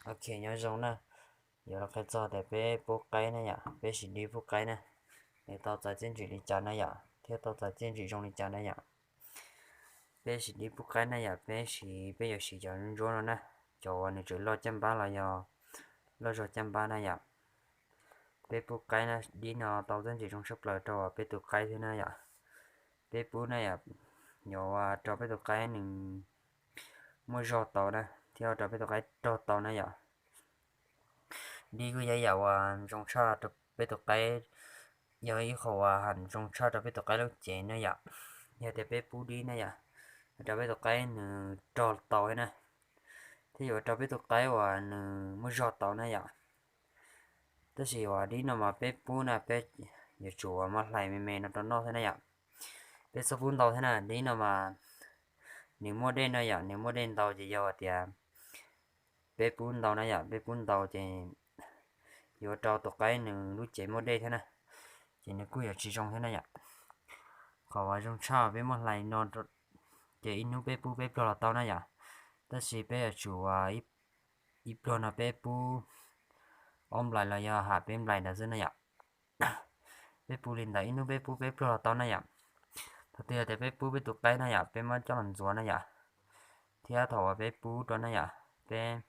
Ok, nyob zoo na. Yuav los qhia txog tias peb pub qaib na yom, peb siv dib pub qaib na, nws tau txais txiaj ntsig li cas na yom, thiab tau txais txiaj ntsig zoo li cas na yom. Peb siv dib pub qaib na yom, peb siv, peb yuav siv cov ntsuab no na, cov uas nws tseem loj caj npab los yog loj zog caj npab na yom. Peb pub qaib na, dib no tau txiaj ntsig zoo tshaj plaws rau peb tus qaib thiab na yom. Peb pub na yom, yuav ua rau peb tus qaib nws muaj zog tau na, thiab ua rau peb tus qaib rog tau na yom. Dib kuj yog ib yam uas zoo tshaj rau peb tus qaib, yog ib qho uas ham zoo tshaj rau peb tus qaib lub cev na yom. Yog tias peb pub dib na yom, ua rau peb tus qaib nws rog tau thiab na, thiab yuav ua rau peb tus qaib uas nws muaj zog tau na yom. Tab sis uas dib no mas peb pub na peb yuav tsum uas muab hlais me me no rau noj thiab na yom. Peb txhob pub ntau thiab na, dib no mas nws muaj dej na yom, nws muaj dej ntau ces yog tias peb pub ntau na yom, peb pub ntau ces yuav ua rau tus qaib nws lub cev muaj dej thiab na, ces nws kuj yuav tsis zoo thiab na yom. Qhov uas zoo tshaj peb muab hlais no ces ib hnub peb pub peb pluag los tau na yom, tab sis peb yuav tsum ib pluag no peb pub ob nplais los yog ham peb nplais ntawd xwb na yom. Peb pub li ntawd ib hnub peb pub peb pluag los tau na yom. Thaum twg yog tias peb pub peb tus qaib na yom, peb muab coj los ntxuav na yom, thiab thaum uas peb pub rau na yom, peb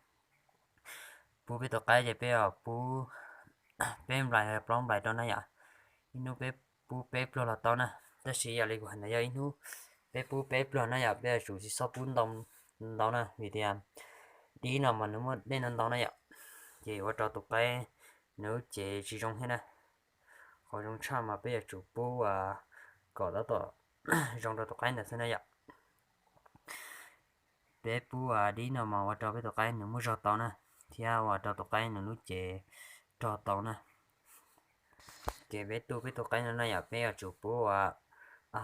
pub peb tus qaib ces peb pub peb nplais los plaub nplais rau na yom, ib hnub peb pub peb pluag los tau na. Tab sis yog li kuv hais ntawd yog ib hnub peb pub peb pluag na yom, peb yuav tsum tsis txhob pub ntau ntau na, vim tias dib no mas nws muaj dej ntau ntau na yom, ces ua rau tus qaib nws lub cev tsis zoo thiab na. Qhov zoo tshaj mas peb yuav tsum pub kom tab tom zoo rau tus qaib ntawd xwb na yom. Peb pub dib no mas ua rau peb tus qaib nws muaj zog tau na, thiab ua rau tus qaib nws lub cev rog tau na. Ces peb tu peb tus qaib no na yom, peb yuav tsum pub ua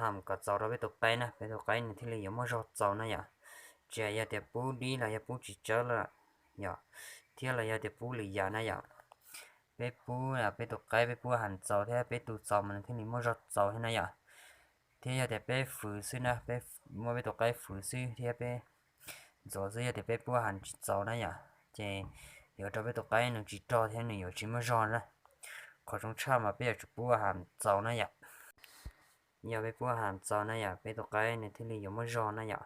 ham kom txaus rau peb tus qaib na, peb tus qaib nws thiaj li yuav muaj zog txaus na yom. Tsis hais yog tias pub dib los yog pub txiv tsawb lawm yom, thiab los yog tias pub lwm yam na yom. Peb pub peb tus qaib peb pub ham txaus thiab peb tu txaus mas nws thiaj li muaj zog txaus thiab na yom. Thiab yog tias peb fwv xwb na, peb muab peb tus qaib fwv xwb thiab peb ntxuav xwb, yog tias peb pub ham tsis txaus na yom, ces yuav ua rau peb tus qaib nws tsis rog thiab nws yuav tsis muaj zog na. Qhov zoo tshaj mas peb yuav tsum pub ham txaus na yom. Yog peb pub ham txaus na yom, peb tus qaib nws thiaj li yuav muaj zog na yom.